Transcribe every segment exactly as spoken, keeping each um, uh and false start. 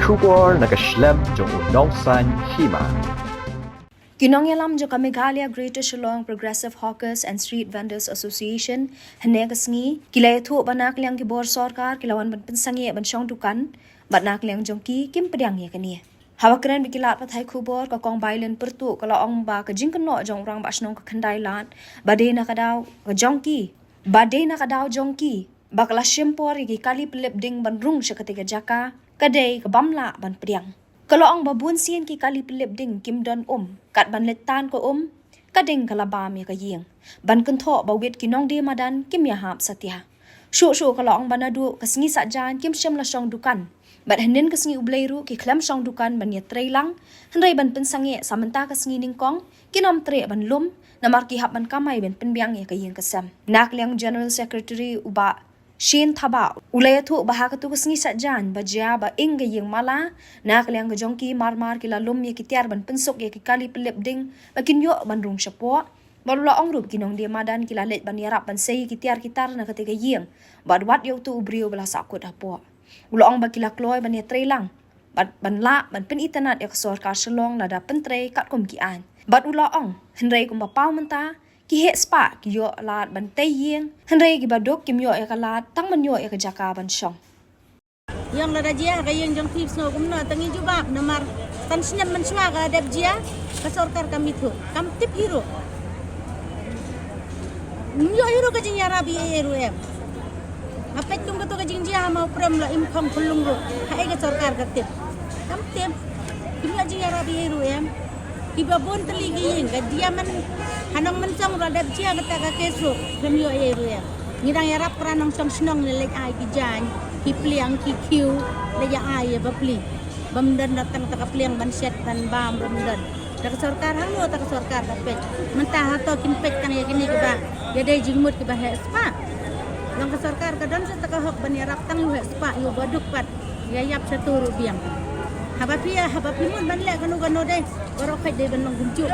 Khubor na ka shlem jong u Nongsaiñ Hima. Ki nongïalam jong ka Meghalaya Greater Shillong Progressive Hawkers and Street Vendors Association hynne ka sngi ki la ïathuh ba na ka liang ki bor sorkar ki la wan ban pynsangeh ban shong dukan bad na ka liang jong ki kim pdiang ïa kane. Haba kren bad ki lad pathai khubor, ka Kong Bailen Pyrtuh ka la ong ba ka jingkynnoh jong u Rangbah Shnong ka khyndai lad ba dei na ka daw ka jong ki, ba dei na ka daw jong ki ba ka la shim por ïa ki kali pyllip ding ban rung sha katei ka jaka ka dei ka bym lah ban pdiang. Ka la ong ba bun sien ki kali pyllip ding kim don um, kat ban leit tan ka um, ka ding ka la bam ïa ka ïing. Ban kynthoh ba wit ki nongdie madan kim ïahap satia. Shuh shuh ka la ong ba naduh ka sngi Saitjaiñ kim shym la shong dukan. Bad hynnin ka sngi U Blei ruh ki khlem shong dukan ban ïatreilang, hynrei ban pynsangeh sa mynta ka sngi nyngkong kin ym treh ban lum, namar ki hap ban kamai ban pynbiang ïa ka ïing ka sem. Na ka liang General Secretary u Bah Shin Thabah u la ïathuh ba ha katu ka sngi Saitjaiñ ba jia ba ing ka ïing mala, na ka liang ka jong ki mar mar ki la lum ïa ki tiar ban pynsuk ïa ki kali pyllip ding ba kin ïoh ban rung shapoh. Bad u la ong ruh ki nongdie madan ki la leit ban ïarap ban sei ïa ki tiar ki tar na katei ka ïing, bad wat ïa utu u briew ba la sahkut hapoh. U la ong ba ki la kloi ban ïatreilang bad ban lah ban pynitynnad ïa ka sorkar Shillong lada pyntrei katkum ki aiñ. Bad u la ong, hynrei kumba paw mynta, ki heh spah ki ïoh lad ban tei ïing, hynrei kiba duk kim ïoh ïa ka lad tang ban ïoh ïa ka jaka ban shong. Ïong lada jia ha ka ïing jong phi sngew kumno, tang ïa jubab namar san snem mynshuwa ka dep jia, ka sorkar kam ithuh, kam tip hi ruh. Ym ïoh hi ruh ka jingïarap ïa ei ei ruh em. Nga peit kum kato ka jingjia ha Mawprem la im khong khunlung ruh, ha ei ka sorkar ka tip? Kam tip. Kim ïoh jingïarap ïa ei ruh em. Kiba bun tylli ki ïing ka jia man ha Nongmynsong ruh la dep jia kata ka kes ruh, kim ïoh ïa ei ruh em. Ngi dang ïarap para nongshong shnong ne leit ai ki jaiñ, ki pliang, ki khiew, leit ïa ai ïa bapli. Bym don da tang ta ka pliang ban shet ban bam, bym don. Ta ka sorkar hangno, ta ka sorkar ka peit. Mynta hato kin peit tang ïa kine kiba ïadei jingmut kiba heh spah. Long ka sorkar ka don sa ta ka hok ban ïarap tang ïa u heh spah, ïa uba duk pat. Ïa ïap shatu ruh biang. Haba phi ïa, haba phi mut ban leh kano kano dei, baroh peit dei ban long kumjuh.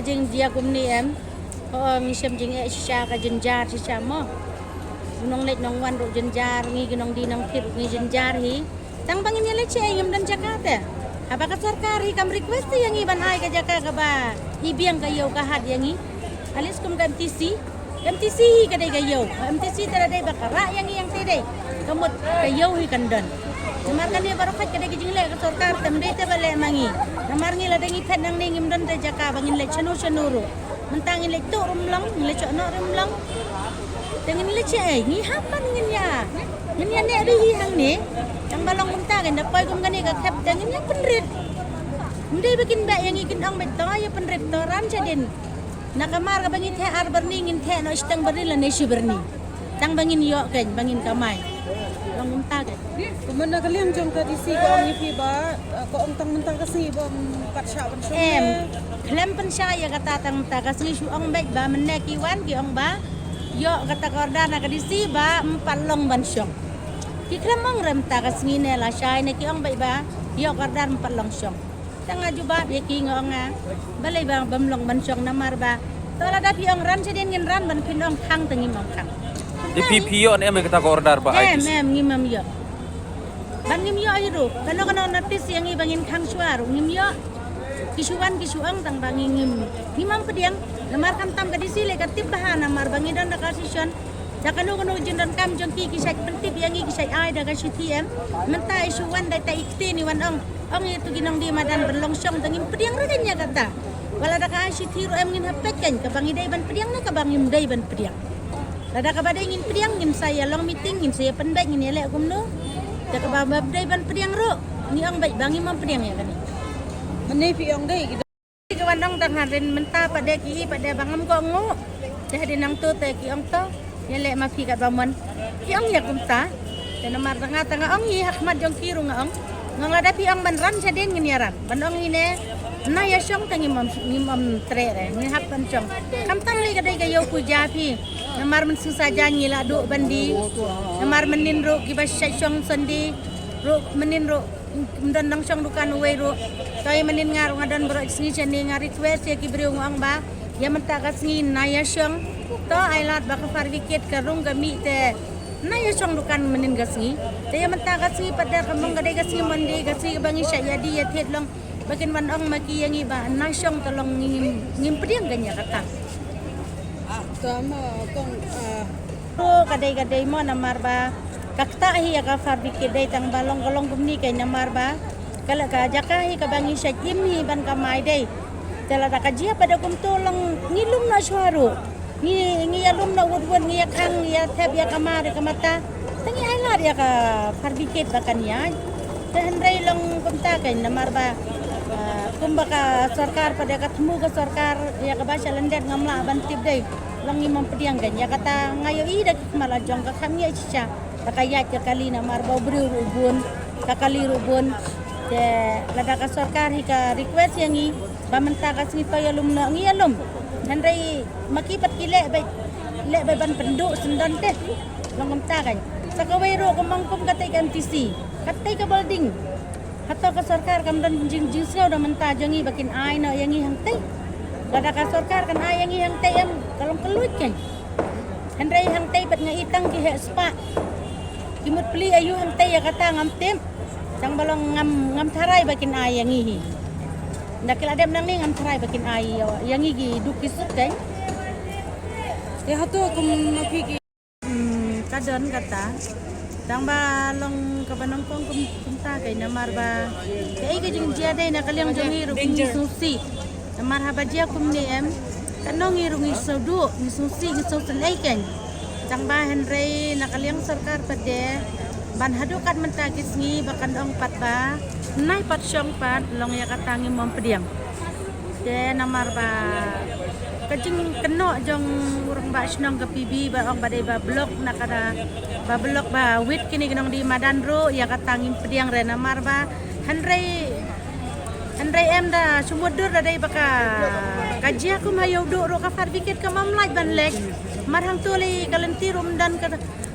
Jingjia kumne em. Ho, ngi shem jingeh shisha, ka jynjar shisha mo. U nongleit nongwan ruh jynjar, ngi ki nongdie nongthir ruh ngi jynjar hi. Tang ba ngin ïaleit shaei, ngim don jaka te. Haba ka sorkar hi kam request ïa ngi ban ai ka jaka kaba i biang ka ïew ka hat ïa ngi. At least kum ka M T C. M T C hi ka dei ka ïew. M T C te la dei ba ka rah ïa ngi, ïa ngi te dei. Ka mut ka ïew hi kan don. Namar kane baroh peit ka dei ka jingleh ka sorkar, te ym dei te ba leh ma ngi. Namar ngi lada ngi phet nangne ngim don te jaka ba ngin leit shano shano ruh. Mynta ngin leit tuh ruh ym long, ngin leit shoh noh ruh ym long. Te ngin leit shaei, ngi hap ban ngin ïa, ngin ïa neh ruh hi hangne. Tang ba long kumta, kan da poi kum kane ka khep te ngin ïa pynrit. Ym dei ba kin beh ïa ngi, kin ong beit to ïa pynrit, to ran shadien. Na ka mar kaba ngi theh ar byrni, ngin theh noh shiteng byrni lane shi byrni. Tang ba ngin ïoh kein, ba ngin kamai. Long kumta kein. Kumno na ka liang jong ka D C ka ong ïa phi ba, eh, ka ong tang mynta ka sngi bym pat shah ban shong. Em, ne? Khlem pynshah ïa kata tang mynta ka sngi, shu ong beit ba mynne ki wan ki ong ba ïoh kata ka order na ka D C ba ym pat long ban shong. Ki khlem ong re mynta ka sngi ne lashai ne, ki ong beit ba ïoh ka order ym pat long shong. Tang nga jubab ïa ki, nga ong nga, balei ba bym long ban shong, namar ba to lada phi ong ran shadien ngin ran, ban phin ong khang te ngim ong khang. Te phi, phi ïoh ne em ïa kata ka order ba ai? Em, em, ngim ïoh. Ban ngim ïoh hi ruh. Kano kano notice ïa ngi ba ngin khang shuwa ruh ngim ïoh. Ki shu wan ki shu ong tang ba ngi ngim, ngim ym pdiang. Namar khamtam ka D C leh ka tip bha namar ba ngi don da ka session. Da kano kano jingdonkam jong ki, ki shait pyntip ïa ngi, ki shait ai da ka shithi em. Mynta i shu wan da ita i ktien i wan ong, ong ïa tu ki nongdie madan ban long shong, te ngim pdiang re kein ïa kata. Wat la da ka shithi ruh em, ngin hap peit kein kaba ngi dei ban pdiang ne kaba ngim dei ban pdiang. Lada kaba dei ngin pdiang, ngin sa ïa long meeting, ngin sa ïa pynbeit, ngin ïa leh kumno. Te kaba ym dei ban pdiang ruh ngi ong beit ba ngim ym pdiang ïa kane. Mynne phi ong dei ki Ki wan ong tang hadien mynta pat de ki, pat de ba ngam kohnguh. Te hadien nangto te ki ong to ïa leh ma phi katba mon. Ki ong ïa kumta. Te namar tang nga, tang nga ong hi ha khmat jong ki ruh nga ong, nga ong lada phi ong ban ran shadien ngin ïa ran, ban ong hi ne na ïa shong te ngim ym, ngim ym treh re, ngi hap ban shong. Khamtam lei ka dei ka ïew puja phi. Namar mynshisha jan ngi la duh ban die. Namar mynnin ruh kiba shait shong Sunday ruh mynnin ruh ym don nongshong dukan uwei ruh. To ïa mynnin nga ruh nga don baroh sngi shane, nga request ïa ki briew nga ong ba ïa mynta ka sngi na ïa shong. To ai lad ba ka fire brigade ka rung ka mih te Na ïa shong dukan mynnin ka sngi. Te ïa mynta ka sngi pat da ka mong ka dei ka sngi Monday, ka sngi ba ngi shah ïa die ïa thied long. Ba kin wan ong ma ki ïa ngi ba na shong te long ngim, ngim pdiang ka nia kata. To mo kong, ah. To ka dei ka dei mo namar ba ka kta hi ïa ka fire brigade dei tang ba long ka long kumne ka namar ba ka la ka jaka hi kaba ngi shah im hi ban kamai dei. Te lada ka jia pat da kumto long ngi lum na shuwa ruh. Ngi, ngi ïa lum na wut wut, ngi ïa khang, ngi ïa thep ïa kamar ïa kamata. Te ngi ai lad ïa ka fire brigade ba kan ïaid. Te hynrei long kumta kein namar ba, ah, kumba ka sorkar pat da ka thmu ka sorkar ïa kaba sha lyndet ngam lah ban tip dei. Long ngim pdiang kein ïa kata nga ïohi da ki khmat la jong ka kham ngi ïa shisha. Da ka ïaid ka kali namar ba u briew ruh bun, ka kali ruh bun. Te lada ka sorkar hi ka request ïa ngi ba mynta ka sngi to ïalum noh ngi ïalum. Hynrei ma ki pat ki leh beit, leh beit ban pynduh syndon te. Long kumta kein. Sa kawei ruh kum ong kum katei ka M T C, katei ka building. Hato ka sorkar kam don jing, jingsngew da mynta jong ngi ba kin ai noh ïa ngi hangtei. Lada ka sorkar kan ai ïa ngi hangtei em ka long ka luid kein. Hynrei hangtei pat nga i tang ki heh spah. Ki mut plie aïu hangtei ïa kata ngam tip. Tang ba long ngam, ngam tharai ba kin ai ïa ngi hi. Nda ki la dep nangne ngam tharai ba kin ai ïa, ïa ngi ki duk ki suk kein. Te hato kum ma phi ki Hmm, ka don kata. Tang ba long kaba nyngkong kum, kumta kein namar ba kaei ka jingjia dei na ka liang jong ngi ruh ngi sngewsih. Namar haba jia kumne em, katno ngi ruh ngi sngewduh, ngi sngewsih, ngi sngewsynei kein. Tang ba hynrei na ka liang sorkar pat de ban haduh kat mynta ki sngi ba kan ong pat ba nai pat shong pat long ïa kata ngim pdiang. Te namar ba ka jingkynnoh jong u rangbah shnong ka P B ba ong ba dei ba block na ka da ba block ba wit kine ki nongdie madan ruh ïa kata ngim pdiang re namar ba hynrei, hynrei em da shu mutdur da dei ba ka, ka jia kum ha Ïewduh ruh ka fire brigade kam lait ban leit. Mar hangto lei ka lynti ruh ym don ka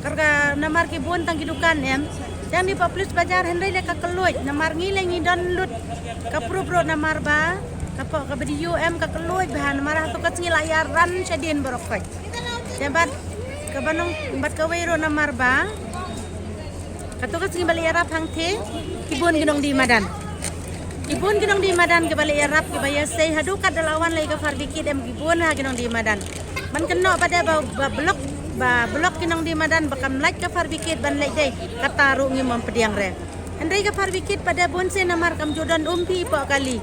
Kyrka namar ki bun tang ki dukan em. Tang ni pa police bajar hynrei le ka kylluid namar ngi le ngi don lut ka proof ruh namar ba ka pok ka video em ka kylluid ba namar hato ka sngi la ïaran shadien baroh khoit. Te bad kaba nong bad kawei ruh namar ba kato ka sngi ba la ïarap hangtei ki bun ki nongdie madan. Ki bun ki nongdie madan kiba la ïarap kiba ïasei haduh kat da la wan lei ka fire brigade em ki bun ha ki nongdie madan. Ban kynnoh pat de ba, ba block, ba block ki nongdie madan ba kam lait ka fire brigade ban leit dei. Kata ruh ngim pdiang re. Hynrei ka fire brigade pat de bun sien namar kam ju don um phi poh kali.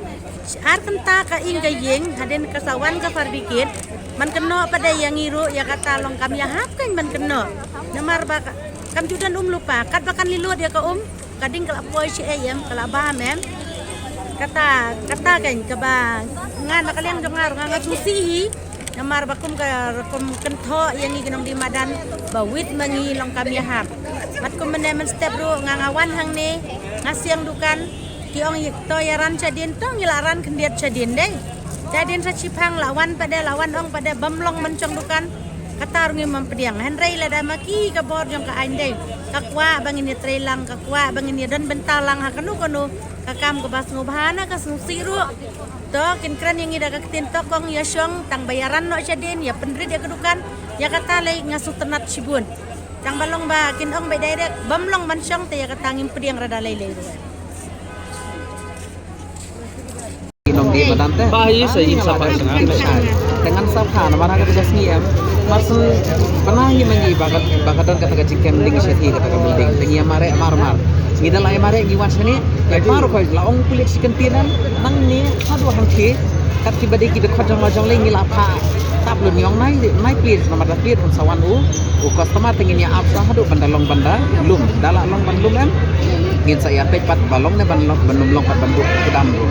Ar kynta ka ing ka ïing hadien ka sa wan ka fire brigade. Ban kynnoh pat de ïa ngi ruh ïa kata long kam ïahap kein ban kynnoh. Namar ba ka, kam ju don um lypa katba kan leit lut ïa ka um. Ka ding ka la poi shi ei em, ka la bam em. Kata, kata kein kaba nga na ka liang jong nga ruh nga nga sngewsih hi. Namar ba kum ka kum kynthoh ïa ngi ki nongdie madan ba wit ma ngi long kam ïahap. Bad kum mynne mynstep ruh nga nga wan hangne nga siang dukan. Ki ong ïa to ïaran shadien to ngi la ran khyndiat shadien dei. Shadien sa shiphang la wan pat de la wan ong pat de bym long ban shong dukan. Kata ruh ngim pdiang. Hynrei lada ma ki ka bor jong ka aiñ dei. Ka kwah ba ngin ïa trei lang, ka kwah ba ngin ïa don bynta lang ha kano kano ka kam kaba sngewbha na ka sngewsih ruh. To kin kren ïa ngi da ka ktien to kong ïa shong tang ba ïaran noh shadien ïa pynrit ïa ka dukan ïa kata lei nga sngewtynnat shibun. Tang ba long ba kin ong ba direct bym long ban shong te ïa kata ngim pdiang re da lei lei ruh. Ki nongdie madan te. Ba hi sa im sa ba sa. Te ngan sa pha namar ha kata ka sngi em. Mar shu pynah hi ma ngi ba ka, ba ka don kata ka jingkem ding sha thie kata ka building. Te ngi ïa mareh mar mar. Ngi da la ïa mareh ngi wan shane. Ïa mar ko la ong pulit shi kyntien em. Nangne haduh hangthie. Kat kiba dei ki dkhot jong la jong lei ngi la pha. Tap lun ïong nai, nai please namar da please sa wan u. U customer te ngin ïa ap sa haduh ban da long ban da lum. Da la long ban lum em. Ngin sa ïa peit pat ba long ne ban long ban ym long pat ban buh kdam ruh.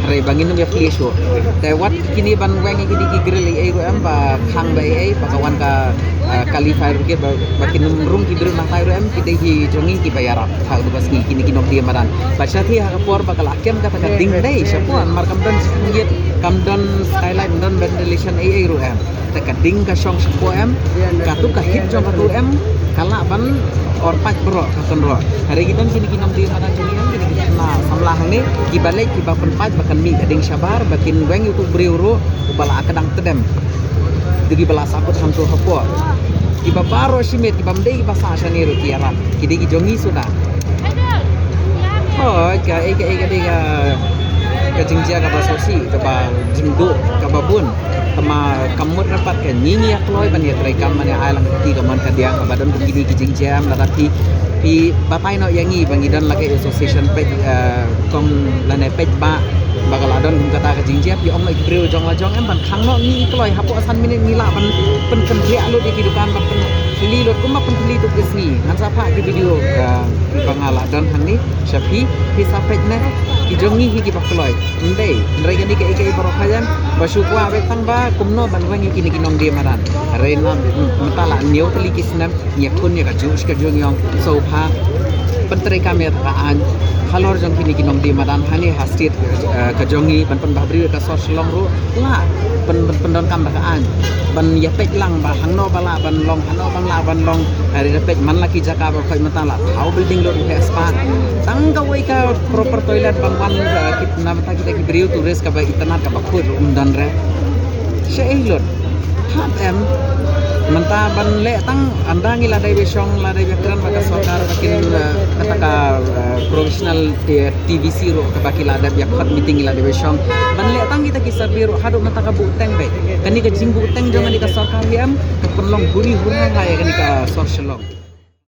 Hynrei ba ngin ym ïa plie shuh. Te wat kine ban weng ïa kine ki grill ei ei ruh em ba khang ba ei ei ba ka wan ka, ah, kali fire brigade ba, ba kin ym rung ki briew nangtai ruh em ki dei ki jong ngi kiba ïarap. Ha kaba sngi kine ki nongdie madan. Ba sha thie ha ka por ba ka la kem kata ka ding dei shapoh namar kam don skylight, kam don skylight, kam don ventilation ei ei ruh em. Te ka ding ka shong shapoh em, katu ka heat jong katu em, ka lah ban or pait baroh ka kynroh. Hynrei ki don kine ki nongdie madan jong ngi em, kine ki na samla hangne, kiba leit kiba pynpait ba kan mih ka ding shabar, ba kin weng ïa utu u briew ruh uba la kdang tdem. Te kiba la sahkut hangto hapoh. Kiba baroh shi miet, kiba ym dei kiba sah shane ruh ki ïarap. Ki dei ki jong ngi suda. Hooid, ka, eh, ka, eh, ka dei ka, ka jingjia kaba sngewsih, kaba jingduh, kaba bun. Tangba kam mut ruh pat ka, ngi ngi ïa kloi ban ïa treikam ban ïa ai lang ka kti kamon kadiang, kaba don kum kine ki jingjia. Lada phi, phi batai noh ïa ngi ba ngi don la ka association peit, eh, kum lane peit ba, ba ka la don kum kata ka jingjia, phi ong noh ïa ki briew jong la jong, em, ban khang noh. Ngi kloi, hapoh san minit ngi lah ban pynkynriah lut ïa ki dukan, ban pynthylli lut kumba pynthylli tu ka sngi. Ngan sa phah ki video, eh, kiba nga la don hangne sha phi, phi sa peit ne, ki jong ngi hi kiba kloi. Ym dei, hynrei kane kaei kaei baroh ka ïeng, ba shu kwah beit tang ba kumno ban reng ïa kine ki nongdie madan. Hynrei na, hmm, mynta la hynñiew tylli ki snem ngi ïakhun ïa kajuh shi kajuh, ngi ong sngewbha pyntreikam ïa ka aiñ halor jong kine ki nongdie madan hangne ha state, eh, ka jong ngi, ban pynbhabriew ïa ka sor Shillong ruh. Lah pyn, pyn, pyndonkam da ka aiñ, ban ïa peit lang ba hangno ba lah ban long, hangno ba lah ban long. Hynrei da peit man la ki jaka ba khoi mynta la thaw building lut ruh heh spah. Tang kawei ka proper toilet ban wan, eh, kit na bynta kita ki briew tourist kaba itynnad kaba khuid ruh ym don re. Shaei lut. Hap em. Mynta ban leh tang, ynda ngi la dei ba shong, la dei ba kren bad ka sorkar ba kin, eh, kata ka, eh, provisional, eh, T V C ruh kaba ki la dep ïa khot meeting, ngi la dei ba shong. Ban leh tang kita ki survey ruh haduh mynta ka buhteng beit. Kane ka jingbuhteng jong kane ka sorkar hi em, ka pynlong huri hura ïa kane ka sor Shillong.